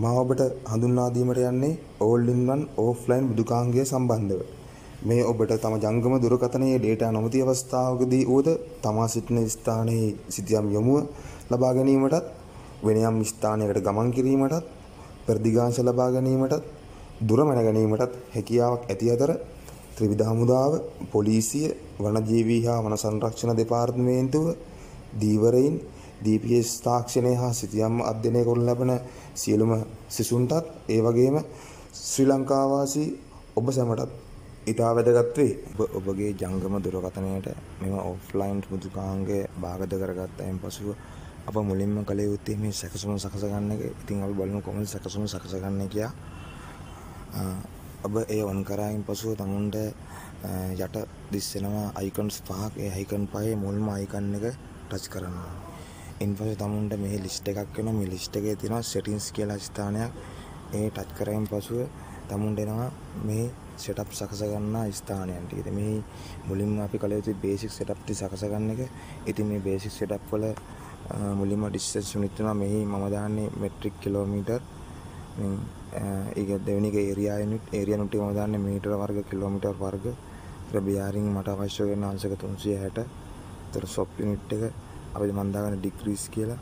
මා ඔබට හඳුන්වා දීමට යන්නේ ඕල් ඉන් වන් ඕෆ්ලයින් මෘදුකාංගය සම්බන්ධව. මේ ඔබට තම ජංගම දුරකථනයේ ඩේටා නොමැති අවස්ථාවකදී වුවද තමා සිටින ස්ථානයේ සිතියම් යොමුව ලබා ගැනීමටත්, වෙන යම් ස්ථානයකට ගමන් කිරීමටත්, පෙරදිගාංශ ලබා ගැනීමටත්, දුර මැන ගැනීමටත් හැකියාවක් ඇති අතර ත්‍රිවිධ හමුදාව, පොලිසිය, වනජීවී හා වන සංරක්ෂණ දෙපාර්තමේන්තුව, ධීවරයින්, DPS තාක්ෂණය හා සිතියම් අධ්‍යයනය කරනු ලබන සියලුම සිසුන්ටත්, ඒ වගේම ශ්‍රී ලංකා වාසී ඔබ සැමටත් ඉතා වැදගත් වේ. ඔබ ඔබගේ ජංගම දුරකථනයට මෙම ඔෆ්ලයින් මෘදුකාංගය භාගත කරගත්තයින් පසුව අප මුලින්ම කළ යුත්තේ මේ සැකසුම සකස ගන්න එක. ඉතින් අපි බලමු කොහොමද සැකසුම සකස ගන්න කියලා. ඔබ එය ඔන් කරායින් පසුව තමුන්ට යට දිස් වෙනවා අයිකන්ස් පහක්. ඒ අයිකන් පහේ මුල්ම අයිකන් එක ටච් කරන්න ඕනේ. ඉන්පස්සේ තමුන්ට මේ ලිස්ට් එකක් එනවා. මේ ලිස්ට් එකේ තියෙනවා සෙටින්ස් කියලා ස්ථානයක්. ඒ ටච් කරායින් පසුව තමුන්ට එනවා මේ සෙටප් සකස ගන්නා ස්ථානයන් ටික. ඉතින් මේ මුලින්ම අපි කළ යුත්තේ බේසික් සෙටප් ටික සකස ගන්න එක. ඉතින් මේ බේසික් සෙටප් වල මුලින්ම ඩිස්ටන්ස් යුනිට් වෙනවා. මෙහි මම දාන්නේ මෙට්‍රික් කිලෝමීටර්. ඒක දෙවෙනි එක ඒරියා යුනිට්. ඒරියා යුනිට් එක මම දාන්නේ මීටර වර්ග කිලෝමීටර් වර්ග. ඊට බියාරින් මට අවශ්‍ය වෙන අංශක 360. ඊට සොප් යුනිට් එක අපි මම දාගන්නේ ඩිග්‍රීස් කියලා.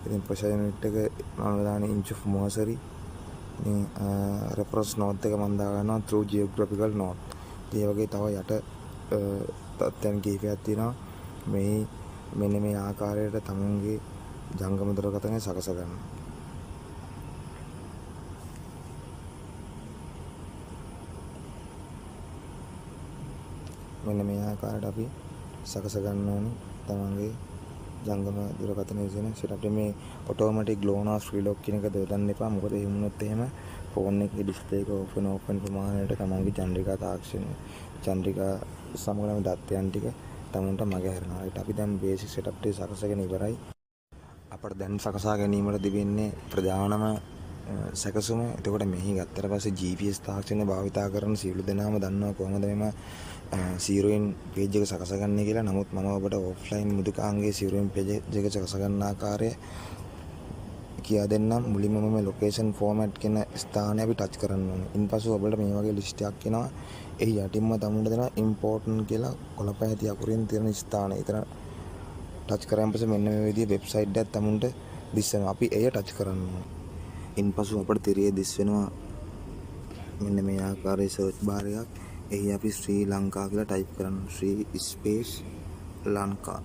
ඉතින් ප්‍රෙෂර් යුනිට් එක මම දාන්නේ ඉන්ච් ඔෆ් මර්සරි. ඉතින් රෙෆරන්ස් නෝට් එක මම දාගන්නවා ත්‍රූ ජියෝග්‍රැෆිකල් නෝට්. ඉතින් ඒ වගේ තව යට තත්ත්වයන් කිහිපයක් තියෙනවා. මේ මෙන්න මේ ආකාරයට තමුන්ගේ ජංගම දුරකථනය සකස ගන්න. මෙන්න මේ ආකාරයට අපි සකස ගන්න ඕනේ තමන්ගේ ජංගම දුරකථනයේ තියෙන සෙටප් එක. මේ ඔටෝමැටික් ග්ලෝනාස් රීලොක් කියන එක යොදන්න එපා. මොකද එහෙම වුණොත් එහෙම ෆෝන් එකේ ඩිස්ප්ලේ එක ඕෆ් වෙන ඕෆ් වෙන ප්‍රමාණයට තමන්ගේ චන්ද්‍රිකා තාක්ෂණය චන්ද්‍රිකා සමග දත්තයන් ටික තමුන්ට මග හැරෙනවා. ඒත් අපි දැන් බේසික් සෙටප් ටික සකසගෙන ඉවරයි. අපට දැන් සකසා ගැනීමට තිබෙන්නේ ප්‍රධානම සැකසුම. එතකොට මෙහි ගත්තට පස්සේ GPS තාක්ෂණය භාවිතා කරන සියලු දෙනාම දන්නවා කොහොමද මෙම සීරෝයින් පේජ් එක සකසගන්නේ කියලා. නමුත් මම ඔබට ඔෆ්ලයින් මෘදුකාංගයේ සීරෝයින් පේජ් එක සකස ගන්න ආකාරය කියා දෙන්නම්. මුලින්ම මම ලොකේෂන් ෆෝමැට් කියන ස්ථානය අපි ටච් කරන්න ඕනේ. ඉන්පසු ඔබට මේ වගේ ලිස්ට් එකක් එනවා. එහි යටින්ම තමුන්ට දෙනවා ඉම්පෝටන්ට් කියලා කොළ පැහැති අකුරින් තියෙන ස්ථානය. එතන ටච් කරාන් පස්සේ මෙන්න මේ විදිහේ වෙබ්සයිට් එකක් තමුන්ට දිස් වෙනවා. අපි එය ටච් කරන්න ඕනේ. ඉන්පසු අපට තිරයේ දිස් වෙනවා මෙන්න මේ ආකාරයේ සර්ච් බාර් එකක්. එහි අපි ශ්‍රී ලංකා කියලා ටයිප් කරන්න. ශ්‍රී ස්පේස් ලංකා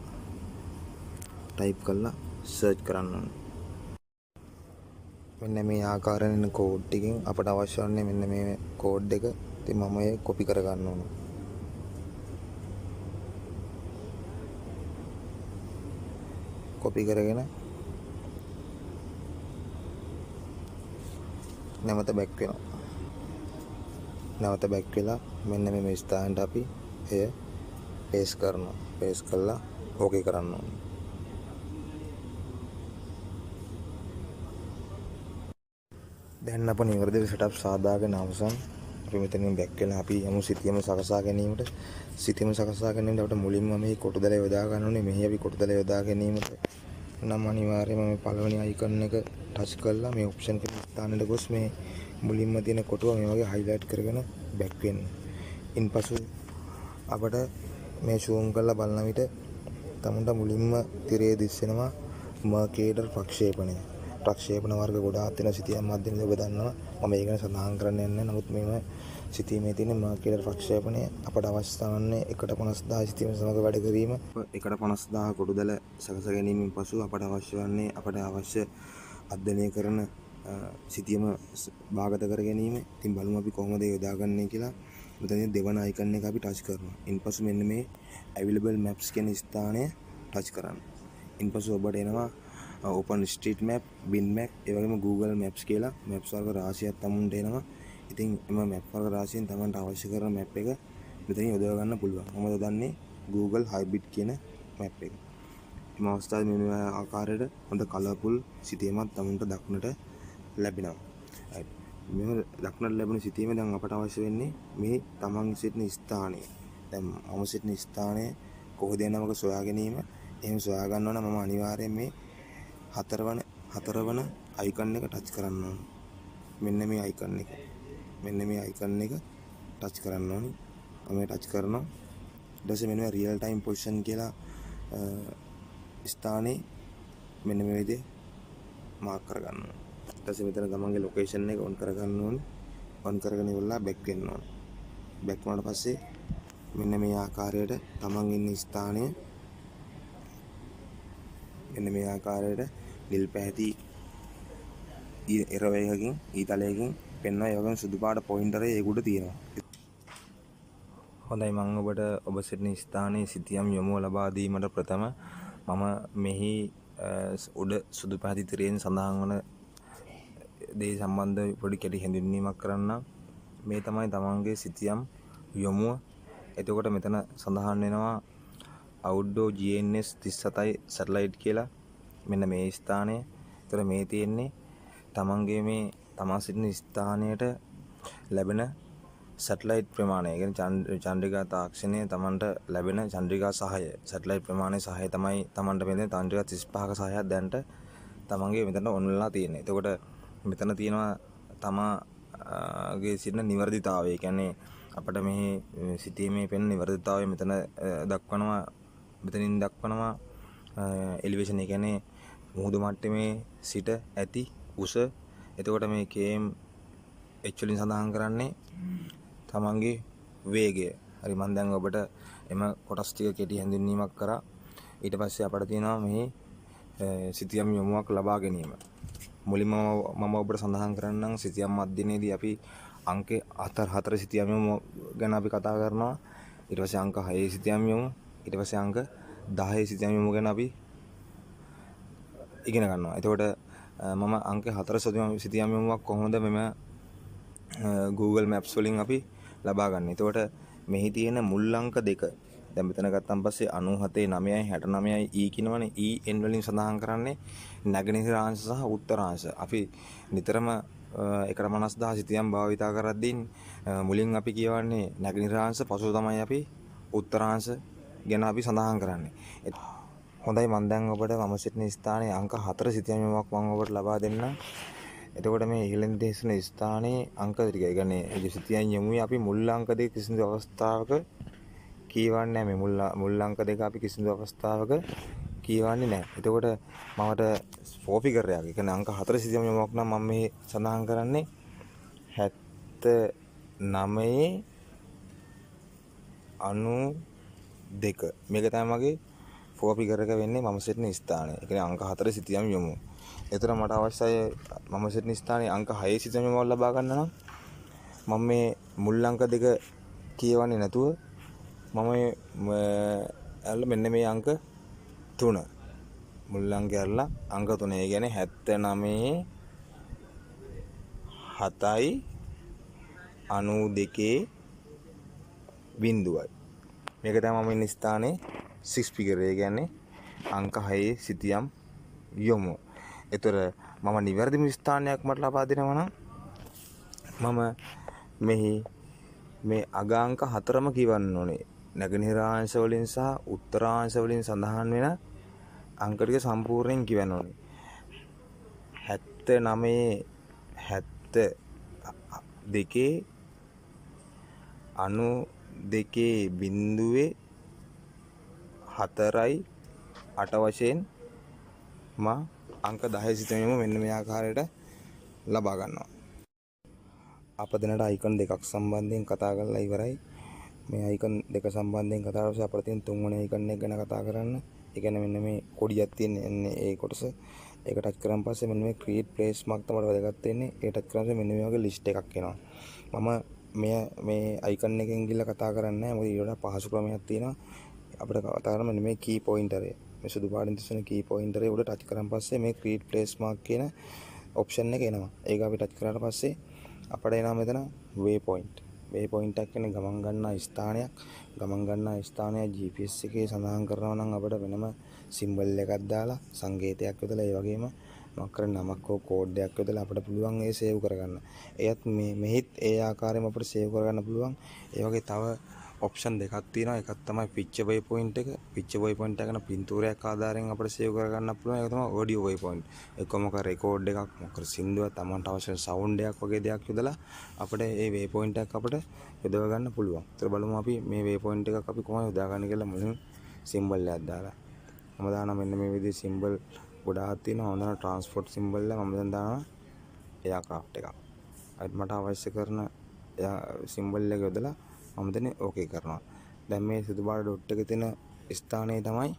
ටයිප් කරලා සර්ච් කරන්න ඕනේ. මෙන්න මේ ආකාරයෙන් එන කෝඩ් ටිකෙන් අපට අවශ්‍ය වන්නේ මෙන්න මේ කෝඩ් එක. ඉතින් මම එය කොපි කරගන්න ඕනේ. කොපි කරගෙන නැවත බැක් වෙනවා. නැවත බැක් වෙලා මෙන්න මේ ස්ථානයට අපි එය පේස්ට් කරනවා. පේස්ට් කරලා ඕකේ කරන්න ඕනේ. දැන් අප නිවැරදිව සෙටප් සාදාගෙන අවසන්. අපි මෙතනින් බැක් වෙලා අපි යමු සිතියම සකසා ගැනීමට. සිතියම සකසා ගැනීමට අපිට මුලින්ම මේ කොටු දළ යොදා ගන්න ඕනේ. මෙහි අපි කොටු දළ යොදා ගැනීමට නම් අනිවාර්යයෙන්ම මේ පළවෙනි අයිකන් එක ටච් කරලා මේ ඔප්ෂන් කියන ස්ථානෙට ගොස් මේ මුලින්ම තියෙන කොටුව මේ වගේ හයිලයිට් කරගෙන බැක් වෙන්න. ඉන්පසු අපට මේ සූම් කරලා බලන විට තමුන්ට මුලින්ම තිරයේ දිස් වෙනවා මර්කේටර් ප්‍රක්ෂේපණය. ප්‍රක්ෂේපණ වර්ග ගොඩාක් තියෙන සිතියම් මැදදී ඔබ දන්නවා. මම ඒ ගැන සඳහන් කරන්න යන්නේ නැහැ. නමුත් මෙම සිතියමේ තියෙන මර්කේටර් ප්‍රක්ෂේපණය අපට අවශ්‍ය වන්නේ එකට පනස්දාහ සිතියම සමග වැඩ කිරීම. එකට පනස්දාහ කොටු දළ සකස ගැනීමෙන් පසු අපට අවශ්‍ය වන්නේ අපට අවශ්‍ය අධ්‍යයනය කරන සිතියම භාගත කර ගැනීම. ඉතින් බලමු අපි කොහොමද ඒ යොදාගන්නේ කියලා. මෙතන දෙවන අයිකන් එක අපි ටච් කරනවා. ඉන්පසු මෙන්න මේ available maps කියන ස්ථානය ටච් කරන්න. ඉන්පසු ඔබට එනවා Open Street Map, Bing Map, ඒ වගේම Google Maps කියලා මැප්ස් වර්ග රාශියක් තමුන්ට එනවා. ඉතින් එම මැප් වර්ග රාශියෙන් තමන්ට අවශ්‍ය කරන මැප් එක මෙතනින් යොදා ගන්න පුළුවන්. මම යොදන්නේ Google Hybrid කියන මැප් එක. එම අවස්ථාවේ මේ ආකාරයට හොඳ කලර්ෆුල් සිතියමක් තමුන්ට දක්නට ලැබෙනවා. මෙම දක්නට ලැබෙන සිතියම දැන් අපට අවශ්‍ය වෙන්නේ මේ තමන් සිටින ස්ථානය. දැන් මම සිටින ස්ථානය කොහොද යනවක සොයා ගැනීම. එහෙම සොයා ගන්නවා නම් මම අනිවාර්යයෙන් මේ හතරවන අයිකන් එක ටච් කරන්න ඕන. මෙන්න මේ අයිකන් එක. මෙන්න මේ අයිකන් එක ටච් කරන්න ඕනි. මම මේ ටච් කරනවා. ඊට පස්සේ මෙන්න මේ රියල් ටයිම් පොසිෂන් කියලා ස්ථානයේ මෙන්න මේ විදිහේ මාක් කරගන්න ඕනේ. ඊට පස්සේ මෙතන තමන්ගේ ලොකේෂන් එක ඔන් කරගන්න ඕනේ. ඔන් කරගෙන ඉවරලා බැක් වෙන්න ඕනේ. බැක් වුණාට පස්සේ මෙන්න මේ ආකාරයට තමන් ඉන්න ස්ථානය මෙන්න මේ ආකාරයට නිල් පැහැති එරව එකකින් ඊතලයකින් පෙන්වනවා. ඒ වගේම සුදු පාට පොයින්ටරේ ඒක උඩ තියෙනවා. හොඳයි, මම ඔබට ඔබ සිටින ස්ථානයේ සිතියම් යොමුව ලබා දීමට ප්‍රථම මම මෙහි උඩ සුදු පැහැති තිරයෙන් සඳහන් වන දේ සම්බන්ධව පොඩි කෙටි හැඳින්වීමක් කරන්නම්. මේ තමයි තමන්ගේ සිතියම් යොමුව. එතකොට මෙතන සඳහන් වෙනවා අවුට්ඩෝර් GNS 37 satellite කියලා. මෙන්න මේ ස්ථානය. එතකොට මේ තියෙන්නේ තමන්ගේ මේ තමන් සිටින ස්ථානයට ලැබෙන සැටලයිට් ප්‍රමාණය. ඒ කියන්නේ චන්ද්‍රිකා තාක්ෂණය තමන්ට ලැබෙන චන්ද්‍රිකා සහාය, සැටලයිට් ප්‍රමාණය සහාය තමයි තමන්ට මෙතන චන්ද්‍රිකා 35ක සහායක් දැනට තමන්ගේ මෙතන ඔන් වෙලා තියෙන්නේ. එතකොට මෙතන තියෙනවා තමාගේ සිටින නිවැරදිතාවය. ඒ කියන්නේ අපිට මේ සිතීමේ පෙනෙන නිවැරදිතාවය මෙතන දක්වනවා. මෙතනින් දක්වනවා එලිවේෂන්, ඒ කියන්නේ මුහුදු මට්ටමේ සිට ඇති උස. එතකොට මේ KM H වලින් සඳහන් කරන්නේ තමන්ගේ වේගය. හරි, මම දැන් ඔබට එම කොටස් ටික කෙටි හැඳින්වීමක් කරා. ඊට පස්සේ අපට තියෙනවා මේ සිතියම් යොමුවක් ලබා ගැනීම. මුලින්ම මම ඔබට සඳහන් කරන්නම් සිතියම් අධ්‍යයනයේදී අපි අංක 4 4 සිතියම් යොමු ගැන අපි කතා කරනවා. ඊට පස්සේ අංක 6 සිතියම් යොමු, ඊට පස්සේ අංක 10 සිතියම් යොමු ගැන අපි ඉගෙන ගන්නවා. එතකොට මම අංක 4 සිතියම් යොමුවක් කොහොමද මෙම Google Maps වලින් අපි ලබා ගන්න. එතකොට මෙහි තියෙන මුල් අංක දෙක දැන් මෙතන ගත්තන් පස්සේ 97 9යි 69යි E කියනවනේ. E N වලින් සඳහන් කරන්නේ නැගෙනහිර අංශ සහ උත්තර අංශ. අපි නිතරම එකට 50000 සිතියම් භාවිතා කරද්දී මුලින් අපි කියවන්නේ නැගෙනහිර අංශ, පසුව තමයි අපි උත්තර අංශ ගැන අපි සඳහන් කරන්නේ. හොඳයි, මම දැන් ඔබට මම සිටින ස්ථානයේ අංක 4 සිතියම් යොමුවක් මම ඔබට ලබා දෙන්නම්. එතකොට මේ ඉහළින් දිස්වන ස්ථානයේ අංක ටික, ඒ කියන්නේ ඒ සිතියම් යොමුවේ අපි මුල් අංක දෙක කිසිදු අවස්ථාවක කියවන්නේ නැහැ. මේ මුල් අංක දෙක අපි කිසිදු අවස්ථාවක කියවන්නේ නැහැ. එතකොට මමට ෆෝ ෆිගර් එකක්, ඒ කියන්නේ අංක 4 සිතියම් යොමුවක් නම් මම මේ සඳහන් කරන්නේ 79 92. මේක තමයි මගේ ෆෝ ෆිගර් එක වෙන්නේ මම සිටින ස්ථානය. ඒ කියන්නේ අංක 4 සිතියම් යොමුව. එතන මට අවශ්‍යයි මම සිටින ස්ථානයේ අංක 6 සිතියම් යොමුවක් ලබා ගන්න නම් මම මේ මුල් අංක දෙක කියවන්නේ නැතුව මම මේ මෙන්න මේ අංක 3 මුල් අංකය අරලා අංක 3, ඒ කියන්නේ 79 7යි 92 බිංදුවයි. මේක තමයි මම ඉන්න ස්ථානයේ 6 ෆිගර්, ඒ කියන්නේ අංක 6 සිතියම් යොමුව. ඒතර මම නිවැරදිම ස්ථානයක් මට ලබා දෙනවා නම් මම මෙහි මේ අග අංක 4ම කියවන්න ඕනේ. නැගෙනහිර අංශ වලින් සහ උත්තර අංශ වලින් සඳහන් වෙන අංක ටික සම්පූර්ණයෙන් කියවන්න ඕනේ. 79 72 92 බිංදුවේ 4යි 8 වශයෙන් මා අංක 10 සිතියම මෙන්න මේ ආකාරයට ලබා ගන්නවා. අප දැනට අයිකන් දෙකක් සම්බන්ධයෙන් කතා කරලා ඉවරයි. මේ අයිකන් දෙක සම්බන්ධයෙන් කතා කරලා අපට තියෙන තුන්වෙනි අයිකන් එක ගැන කතා කරන්න. ඒ කියන්නේ මෙන්න මේ කොඩියක් තියෙන එන්නේ ඒ කොටස. ඒක ටච් කරාන් පස්සේ මෙන්න මේ ක්‍රියේට් ප්ලේස් මාක් තමයි වැදගත් වෙන්නේ. ඒක ටච් කරාන් පස්සේ මෙන්න මේ වගේ ලිස්ට් එකක් එනවා. මම මේ අයිකන් එකෙන් ගිහලා කතා කරන්නේ නැහැ. මොකද ඊට වඩා පහසු ක්‍රමයක් තියෙනවා. අපිට කතා කරන්න මෙන්න මේ කී පොයින්ටරය. මේ සුදු පාටින් දිස්වන කී පොයින්ටරේ උඩ ටච් කරාන් පස්සේ මේ ක්‍රියේට් ප්ලේස් මාක් කියන ඔප්ෂන් එක එනවා. ඒක අපි ටච් කරාට පස්සේ අපට එනවා මෙතන වේ පොයින්ට්. වේ පොයින්ට් එකක් කියන්නේ ගමන් ගන්නා ස්ථානයක්. ගමන් ගන්නා ස්ථානය GPS එකේ සඳහන් කරනවා නම් අපිට වෙනම සිම්බල් එකක් දාලා සංකේතයක් යොදලා ඒ වගේම මොකක් කර නමක් හෝ කෝඩ් එකක් යොදලා අපිට පුළුවන් ඒ සේව් කරගන්න. එයත් මේ මෙහිත් ඒ ආකාරයෙන්ම අපිට සේව් කරගන්න පුළුවන්. ඒ වගේ තව ඔප්ෂන් දෙකක් තියෙනවා. එකක් තමයි පික්චර් වේ පොයින්ට් එක. පික්චර් වේ පොයින්ට් එක නම් පින්තූරයක් ආධාරයෙන් අපිට සේව් කරගන්න පුළුවන්. ඒක තමයි ඔඩියෝ වේ පොයින්ට්. එක්ක මොකක් රෙකෝඩ් එකක්, මොකක් සින්දුවක්, තමන්ට අවශ්‍ය සවුන්ඩ් එකක් වගේ දෙයක් යොදලා අපිට ඒ වේ පොයින්ට් එකක් අපිට යොදව ගන්න පුළුවන්. ඒතර බලමු අපි මේ වේ පොයින්ට් එකක් අපි කොහොමද යොදාගන්නේ කියලා මුලින් සිම්බල් එකක් දාලා. මම දානවා මෙන්න මේ විදිහේ සිම්බල් ගොඩාක් තියෙනවා. මම දානවා ට්‍රාන්ස්පෝට් සිම්බල් එක. මම දැන් දානවා එයාක්‍රාෆ්ට් එකක්. හරි, මට අවශ්‍ය කරන සිම්බල් එක යොදලා මම දැන් ඕකේ කරනවා. දැන් මේ සුදු පාට ඩොට් එක තියෙන ස්ථානයේ තමයි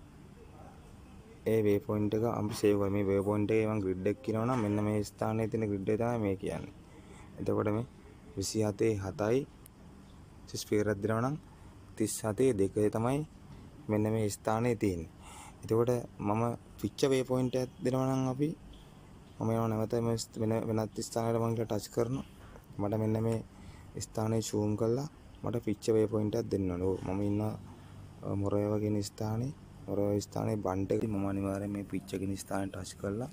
ඒ වේ පොයින්ට් එක අපි සේව් කරන්නේ. මේ වේ පොයින්ට් එකේ මම ග්‍රිඩ් එක කියනවා නම් මෙන්න මේ ස්ථානයේ තියෙන ග්‍රිඩ් එක තමයි මේ කියන්නේ. එතකොට මේ 27 7යි ස්පීර් එකක් දෙනවා නම් 37 2 තමයි මෙන්න මේ ස්ථානයේ තියෙන්නේ. එතකොට මම පික්චර් වේ පොයින්ට් එකක් දෙනවා නම් අපි මම යනවා නැවත මේ වෙනත් ස්ථානයකට මම ටච් කරනවා. මට මෙන්න මේ ස්ථානයේ සූම් කරලා මට පික්චර් වේ පොයින්ට් එකක් දෙන්න ඕනේ. ඔව්, මම ඉන්න මොරේව කියන ස්ථානයේ, මොරේව ස්ථානයේ බන්ට් එක මම අනිවාර්යයෙන් මේ පික්චර් කියන ස්ථානයේ ටච් කරලා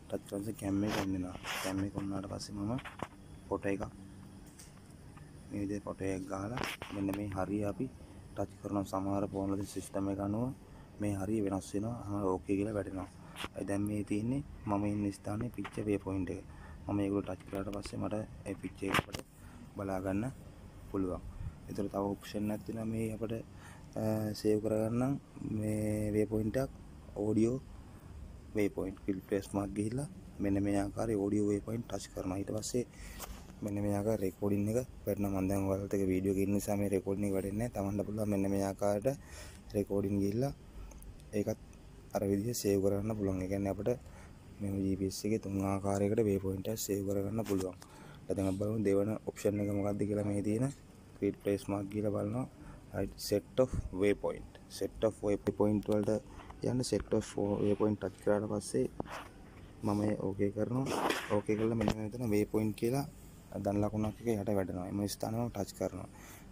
ටච් කරලා කැම් එක ඔන් වෙනවා. කැම් එක ඔන් වුණාට පස්සේ මම ෆොටෝ එකක් මේ විදිහට ෆොටෝ එකක් ගහලා මෙන්න මේ හරිය අපි ටච් කරනවා. සමහර ෆෝන් වල සිස්ටම් එක අනුව මේ හරිය වෙනස් වෙනවා. ආ, ඕකේ කියලා වැටෙනවා. ඒ දැන් මේ තියෙන්නේ මම ඉන්න ස්ථානයේ පික්චර් වේ පොයින්ට් එක. මම ඒගොල්ලෝ ටච් කරාට පස්සේ මට ඒ පික්චර් එක අපිට බලා ගන්න පුළුවන්. ඒතර තව ඔප්ෂන් එකක් තියෙනවා මේ අපිට සේව් කරගන්න මේ වේ පොයින්ට් එකක් ඔඩියෝ වේ පොයින්ට් ෆිල් ප්ලේස් මාක් ගිහිල්ලා මෙන්න මේ ආකාරයේ ඔඩියෝ වේ පොයින්ට් ටච් කරනවා. ඊට පස්සේ මෙන්න මේ ආකාර රෙකෝඩින් එක වැටෙනවා. මම දැන් ඔයාලත් එක්ක වීඩියෝ එකේ ඉන්න නිසා මේ රෙකෝඩින් එක වැටෙන්නේ නැහැ. තමන්ට පුළුවන් මෙන්න මේ ආකාරයට රෙකෝඩින් ගිහිල්ලා ඒකත් අර විදිහ සේව් කරගන්න පුළුවන්. ඒ කියන්නේ අපිට මේ GPS එකේ තුන් ආකාරයකට වේ පොයින්ට් එකක් සේව් කරගන්න පුළුවන්. දැන් අපි බලමු දෙවන ඔප්ෂන් එක මොකක්ද කියලා. මේ තියෙන ක්‍රියේට් ප්ලේස් මාක් කියලා බලනවා. Right, set of way point. Set of way point වලට යන්න set of way point touch කරාට පස්සේ මම ඒ ඕකේ කරනවා. ඕකේ කරලා මෙන්න මෙතන වේ පොයින්ට් කියලා දන් ලකුණක් එක යට වැටෙනවා. එම ස්ථානය මම ටච් කරනවා.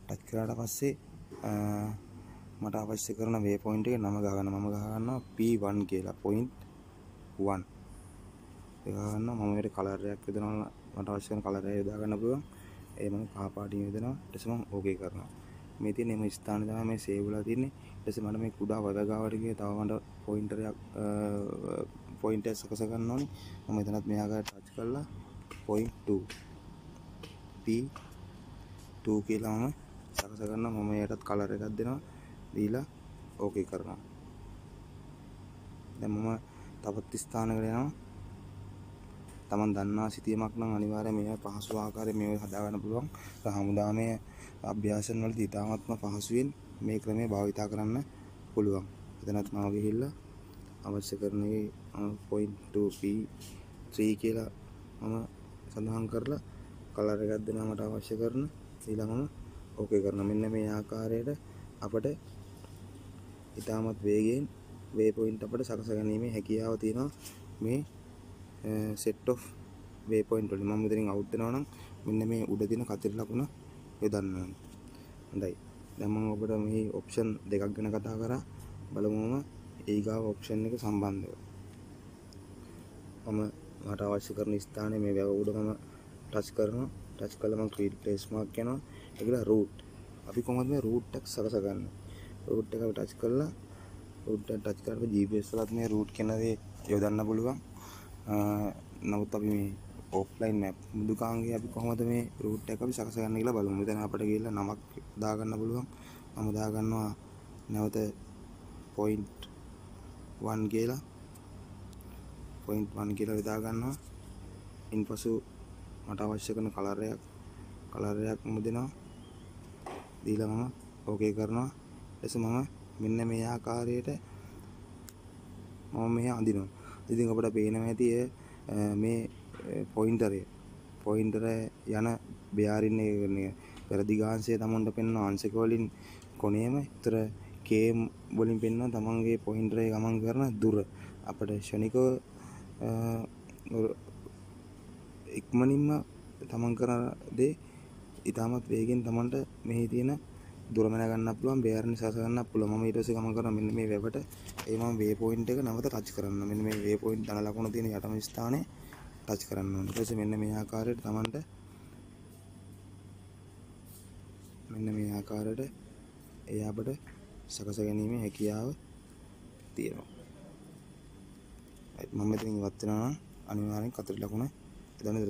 ටච් කරාට පස්සේ මට අවශ්‍ය කරන වේ පොයින්ට් එකේ නම ගහගන්න. මම ගහගන්නවා P1 කියලා, පොයින්ට් 1. ඒක ගහගන්නවා. මම මේකට කලර් එකක් යොදනවා. මට අවශ්‍ය කරන කලර් එක යොදා ගන්න පුළුවන්. ඒ මම කහ පාටින් යොදනවා. ඊට පස්සේ මම ඕකේ කරනවා. මේ තියෙන එම ස්ථානේ තමයි මේ සේව් වෙලා තියෙන්නේ. ඊට පස්සේ මට මේ කුඩා වද ගාවට ගියේ තව මට පොයින්ට් එක සකස ගන්න ඕනේ. මම එතනත් මෙහා ගාවට ටච් කරලා පොයින්ට් 2 P2 කියලා මම සකස ගන්නවා. මම එයටත් කලර් එකක් දෙනවා. දීලා ඕකේ කරනවා. දැන් මම තවත් ස්ථානයකට යනවා. තමන් දන්නා සිතියමක් නම් අනිවාර්යයෙන් මේ පහසු ආකාරයෙන් මේව හදා ගන්න පුළුවන්. හමුදාමය අභ්‍යාසන වලදී ඉතාමත්ම පහසුවෙන් මේ ක්‍රමය භාවිතා කරන්න පුළුවන්. එතනත් මම ගිහිල්ලා අවශ්‍ය කරන ඒ පොයින්ට් 2 P3 කියලා මම සඳහන් කරලා කලර් එකක් දෙනවා මට අවශ්‍ය කරන. ඊළඟ මම ඕකේ කරනවා. මෙන්න මේ ආකාරයට අපට ඉතාමත් වේගයෙන් වේ පොයින්ට් අපට සකස ගැනීමේ හැකියාව තියෙනවා මේ set of way point වලින්. මම මෙතනින් අවුට් වෙනවා නම් මෙන්න මේ උඩ තියෙන කතිර ලකුණ යොදන්න ඕනේ. හොඳයි. දැන් මම ඔබට මේ ඔප්ෂන් දෙකක් ගැන කතා කරා. බලමු මම ඊගාව ඔප්ෂන් එක සම්බන්ධව. මම මට අවශ්‍ය කරන ස්ථානයේ මේ වැව උඩ මම ටච් කරනවා. ටච් කළා මම ක්‍රියේට් ප්ලේස් මාක් යනවා. ඒකලා රූට්. අපි කොහොමද මේ රූට් එක සකසගන්නේ? රූට් එක අපි ටච් කරලා රූට් එක ටච් කරලා GPS වලත් මේ රූට් කියන දේ යොදන්න පුළුවන්. නමුත් අපි මේ ඔෆ්ලයින් මැප් මෘදුකාංගයේ අපි කොහොමද මේ රූට් එක අපි සකසගන්නේ කියලා බලමු. මෙතන අපිට ගිහලා නමක් දාගන්න පුළුවන්. මම දාගන්නවා නැවත පොයින්ට් 1 කියලා. පොයින්ට් 1 කියලා යොදා ගන්නවා. ඉන්පසු මට අවශ්‍ය කරන කලර් එකක් මම දෙනවා. දීලා මම ඕකේ කරනවා. ඊට පස්සේ මම මෙන්න මේ ආකාරයට මම මෙහෙ අඳිනවා. ඉතින් අපිට පේනවා ඇති මේ පොයින්ටරය යන බෙයාරින් එක කියන්නේ පෙරදිගාංශය තමන්ට පෙන්වන අංශක වලින් කොනේම ඊතර කේම් වලින් පෙන්වන තමන්ගේ පොයින්ටරය ගමන් කරන දුර අපිට ක්ෂණිකව ඉක්මනින්ම තමන් කරන දේ ඉතාමත් වේගෙන් තමන්ට මෙහි තියෙන දුර මැන ගන්න පුළුවන්, බෙයාරින් සකස් ගන්න පුළුවන්. මම ඊට පස්සේ ගමන් කරනවා මෙන්න මේ වැවට. ඒ මම වේ පොයින්ට් එක නැවත ටච් කරන්න. මෙන්න මේ වේ පොයින්ට් ධන ලකුණ තියෙන යටම ස්ථානයේ ටච් කරන්න ඕනේ. ඊට පස්සේ මෙන්න මේ ආකාරයට තමන්ට මෙන්න මේ ආකාරයට එය අපට සකසා ගැනීමේ හැකියාව තියෙනවා. මම මෙතනින් ඉවත් වෙනවා නම් අනිවාර්යෙන් කතරේ ලකුණ එතන